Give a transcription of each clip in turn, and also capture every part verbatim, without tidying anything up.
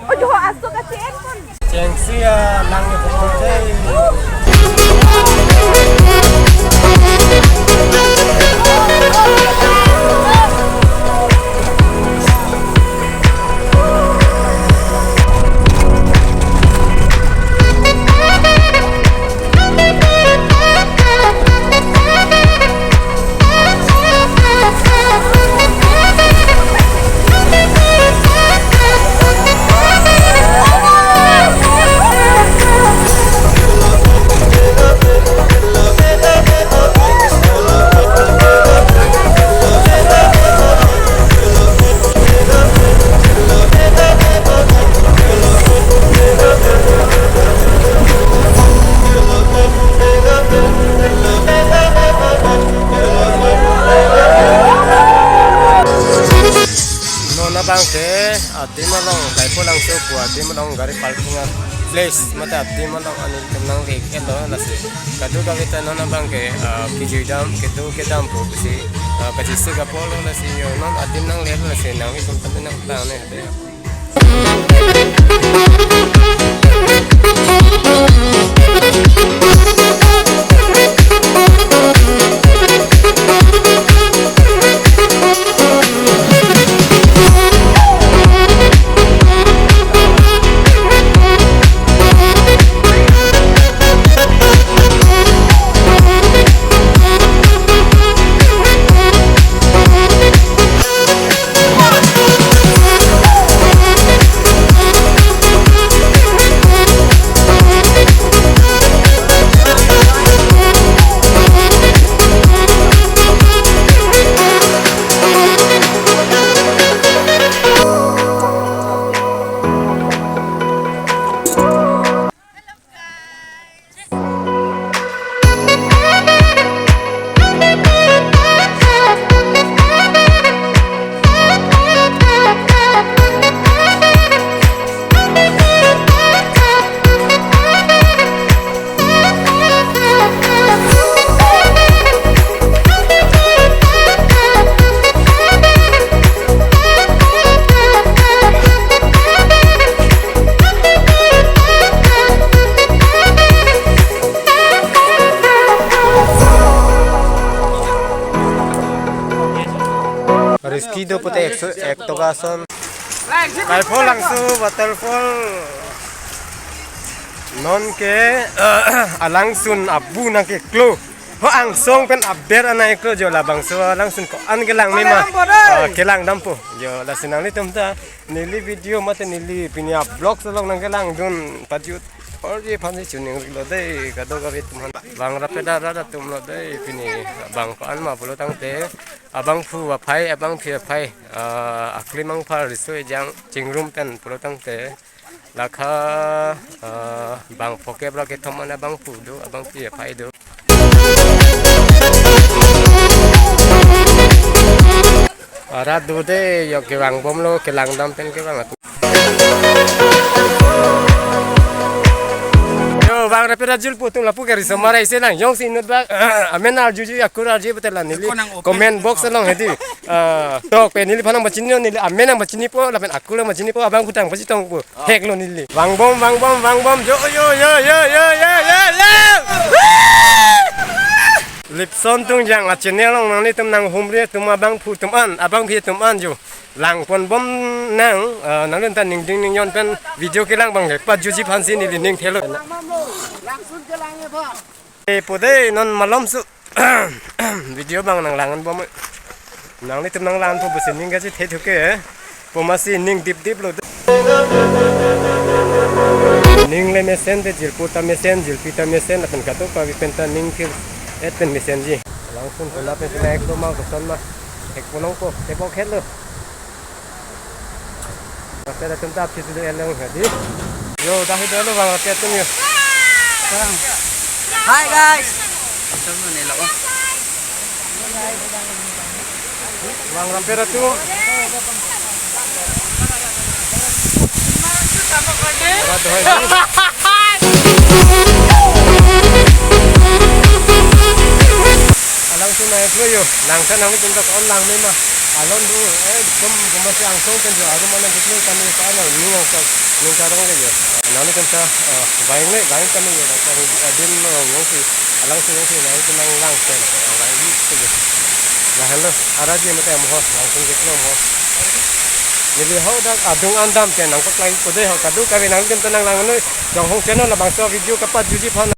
Ojo, aso ka C N pon. Chengsi alang ya pon dei. Non abang ke adim along, Kaipholangso pu adim along gari parking a-place mate adim along nelitum nangle-etlo, lasi kadokave ta non abang ke, ah, kejui dam, kedo kedam pusi, ah, kachesik apotlo, lasi yo non adim nangle, lasi nanglitum tame nangplang ne. Risky do pute ekso, ek toka ason. Kaipholangso waterfall. Non ke, alangsun abu nangkeklo. Ho angsong pen aber nangkeklo jo, labangso alangsun ko-an kelang mema. Ah, kelang dampo. Jo, lasi nanglitum ta neli video mate neli pini a-vlog along nangkelangdun pajut. Orji phansi chuning riklo dei, kadokave atum aphan. Bang rapet ra ra atum lo dei, pini bang ko-an ma pulo tangte, abangphu aphai, abangphi aphai, ah, aklim angphar riso ejang chingrum pen pulo tangte, lakha, ah, bang phokep ra kethom an abangphu do, abangphi aphai do. Arat do de, yo kevang bomlo, kelang dam pen kevang atum. Yo, vang rapet ajirpo atum lapu ke riso marai se nang, jongsi inut bak, amen arjuji, akur arjuji pute la neli comment box along hedi. Ah, tok pen neliphan nangpachini, neli amen nangpachinipo, lapen akur nangpachinipo, abangphu ta nangpachitongpo. Heklo neli. Vang bom, vang bom, vang bom. Yo, yo, yo. Lipson Tungjang a-channel along nanglitum nanghumri atum abangphu atum an, abangpi atum an jo. Langpon bom nang, ah, nanglitum ta ningding ningjon pen video kelang abang le. Pajuji aphansi neli ning thelo. Eh, pu de non malomso. Video abang nanglang bom. Nanglitum nanglang po pusi ning kachithe thuke. Pu masi ning dip dip lo. Ning le mesen te, jirpo ta mesen, jirpi ta mesen, lapen kadokave pen ta ning thir et pen mesenji. Langsun pula pen sila ek do ma koson ma. Ek ponong ko, tepok het lo. Rapet atum ta aphi sudah elong hadi. Yo, dah itu lo vang rapet atum yo. Hi guys. Asal mana lo? Vang rapet atum. Arat dohoi. Alangsun nai flo yo, langsan nang tum tak on lang mema. Alon do, eh, bom, bom si angsong kan jo, arum alang kiklo kami sa alang, ning angsong, ning karong ke jo. Nang tum sa, eh, baing le, baing kami yo, langsan adim no, yong si, alangsun yong si, nang tum nang langsan, eh, baing ke jo. Nah, hello, araji mate mo, langsun kiklo mo. Jadi ho dak adung andam ke nangpaklangpo de ho, kadokave nang tum ta nanglang noi, Jonghong channel labangso video kapajuji aphan.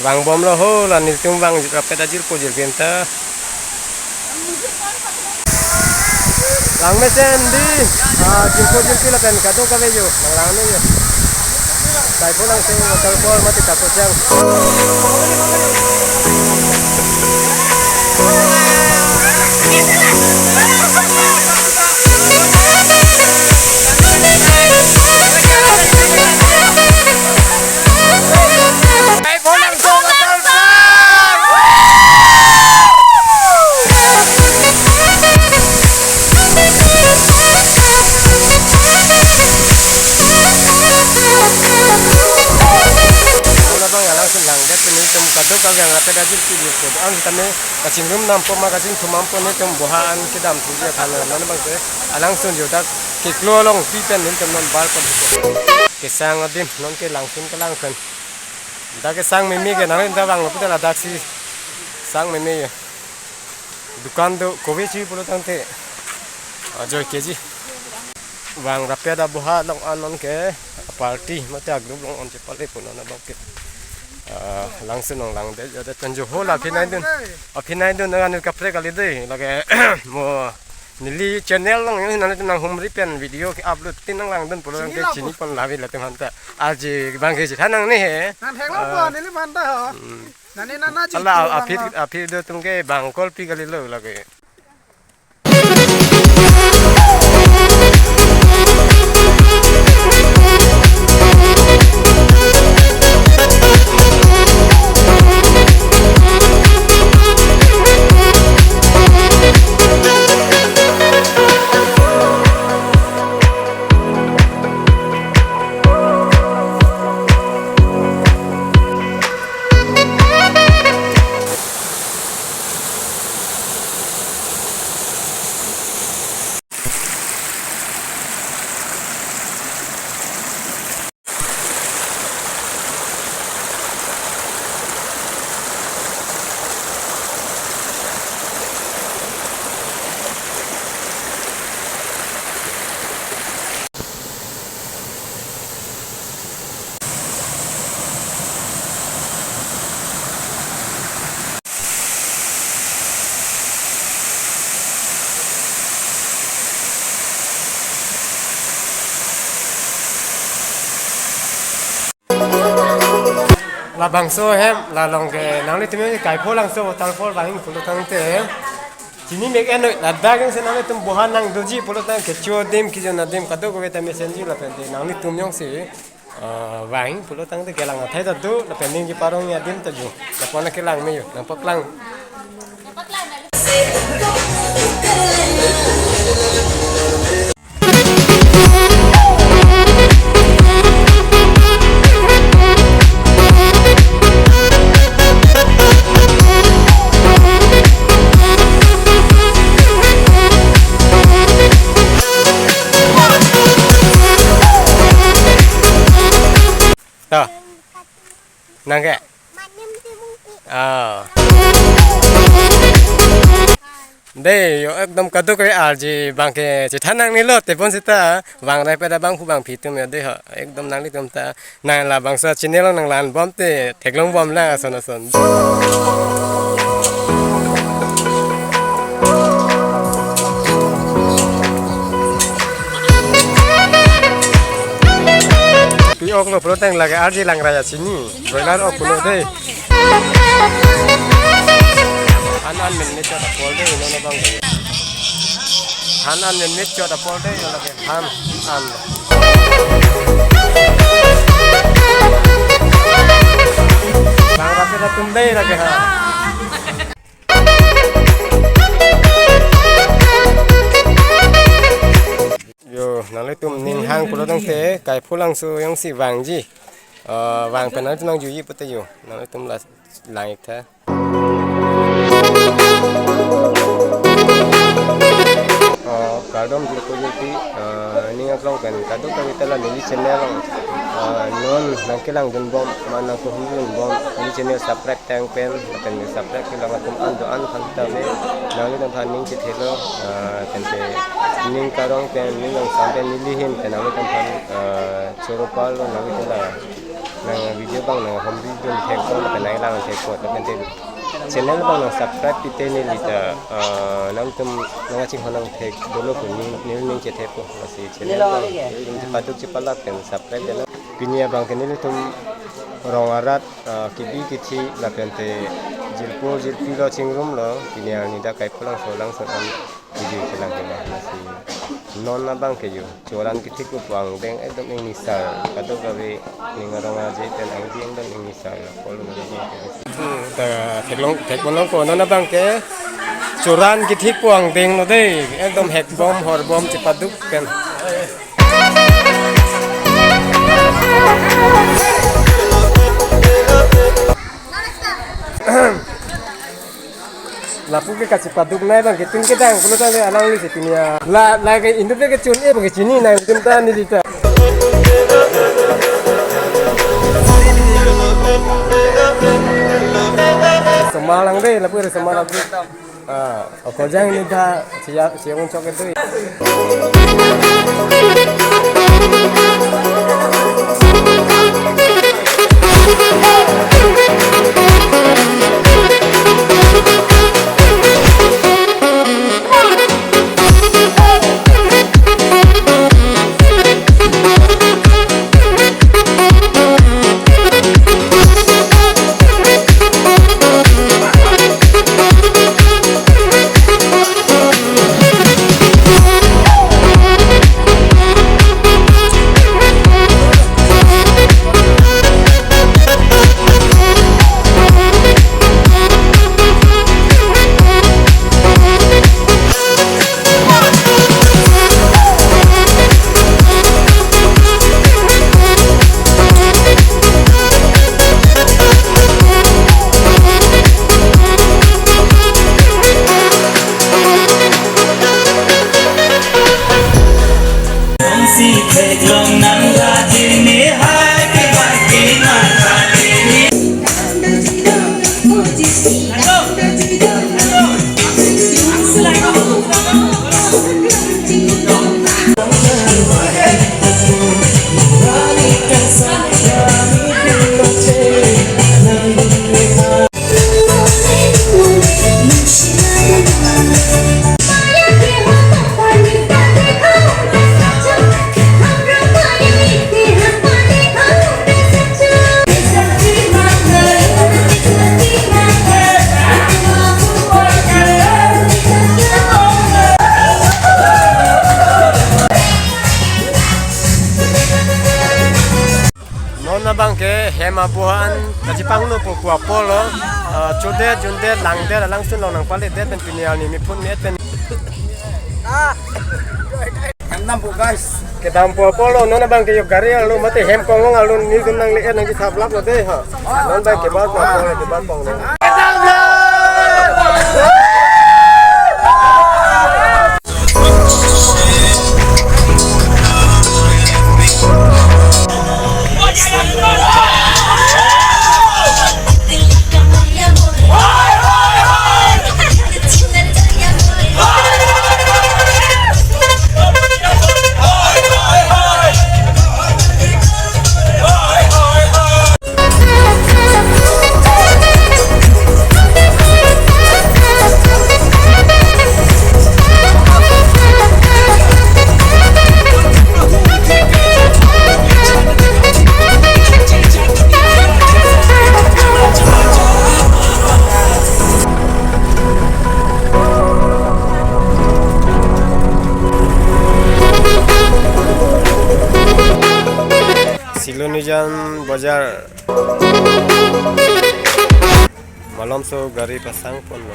Vang bomlo ho, la nelitum vang rapet ajirpo jirpi atum ta. Lang mesen di, ah, jirpo jirpi lapen kadokave yo, nanglang noi yo. Kaipho Langso waterfall mati Kakochang. Labang alangsun langdet pini tum kadokave vang rapet ajirpi jirpo. An tame kachingrum nampo ma kachingthum nampo netum boha an kedam thuji aphan nang abang ke alangsun yo dak kiklo along pi pen netum non bar pon thupo. Kesang adim non ke langsun kelang pen. Dak kesang meme ke nang ta vanglo pute ladak si sang meme yo. Dukan do kove si pulo tangte. Ajoy keji. Vang rapet aboha along an non ke party mate a-group along on chepale punon abang ke. Ah, langsun nanglang de, jada chanjo ho la aphi nai dun. Aphi nai dun nang anil kaprek kali de. Lake mo neli channel along yo nang nanghumri pen video ke-upload tin nanglangdun pulo tangte chini pon lavi latum aphanta. Aji abang ke chethan nangne he. Nang thek lo po neli aphanta ho. Hmm. Nani nana ji ala tu aphi bang lo. Aphi do atum ke bang kolpi kalilo lake. Labangso hem, la along ke nanglitum jongsi Kaipho Langso waterfall vang pulo tangte chini mek enoi, ladak jongsi nanglitum boha nangdoji pulo tang kecho adim, kijon adim kadokave ta mesenji lapen te nanglitum jongsi, ah, vang pulo tangte kelang athai ta do lapen ningje parong adim ta do. Lapen kelang me yo, nangpaklang. To. Nang ke? Oh. Dei, yo ekdom kadokave arje abang ke chethan nangnelo, tebon seta, vang rai pada bang hu bang phi atum yo dei ho, ekdom nanglitum ta, nang labangso channel nang lan bom te, theklong bom lang ason ason. Pi ok lo pulo tang lake arje lang raya chini. Broiler ok pulo dei. Han an min mit chot apor dei, non abang dei. Han an min mit chot apor dei, lake han an. Bang rapi atum dei lake ha. Yo, nanglitum ning hang pulo tangte, Kaipholangso jongsi vangji. Eh, vang pen nanglitum nang juji pute yo. Nanglitum la lang ik tha. Oh, kardom jirpo jirpi, eh, ning aklong pen kadokave ta la neli channel along, eh, non nangkelangdun bom, ma nangkehumdun bom, neli channel subscribe tang pen, lapen subscribe kelang atum an do-an aphan ta ave, nanglitum aphan ning chethelo, eh, tangte ning karong pen, ning angsam pen, neli ahin pen nanglitum aphan, eh, choro palo, nanglitum la nang video abang nanghumridun thekpo, lapen nanglang thekpo, lapen te channel abang nang subscribe pite neli ta, eh, nangtum nangchinghon nang thek dolo pu ning, ning chethekpo, lasi channel abang nelitum chepaduk chepalak pen subscribe dolo. Pini abang ke nelitum rong arat, eh, kebi kethe lapen te jirpo jirpi lo chingrumlo, pini arni dak Kaipholangso langsun an video chelang ke ba, lasi non abang ke yo. Choran kethik pu angdeng ekdom ingnisar. Kadokave ning arong aje pen angdeng ekdom ingnisar. Kol nang aje pen. Hmm, ta theklong, thekponlongpo non abang ke. Choran kethik pu angdeng lo dei. Ekdom hekbom, horbom, chepaduk pen. Lapu ke kachepaduk nai abang ke tin kedang pulo tangte alangli si pini ya. La, la ke inut ke chun-e abang ke chini nangtum ta neli ta. Semalang dei, lapu re semalang dei. Ah, okojang ni ta siya, siya un chok itu. Non abang ke hem abohan kachepanglo pu ku apor lo, eh, chodet jundet langdet alangsun along nangpaledet pen pini arni miphun mi-et pen. Kedampo apotlo, non abang ke yo gari arlo mate hem konglong arlo news nangli-et nangkethaplaplo dei ha. Non abang ke bar apotlo, ke bar apotlo. Silonijan Bazar. Malomso gari pasang ponlo.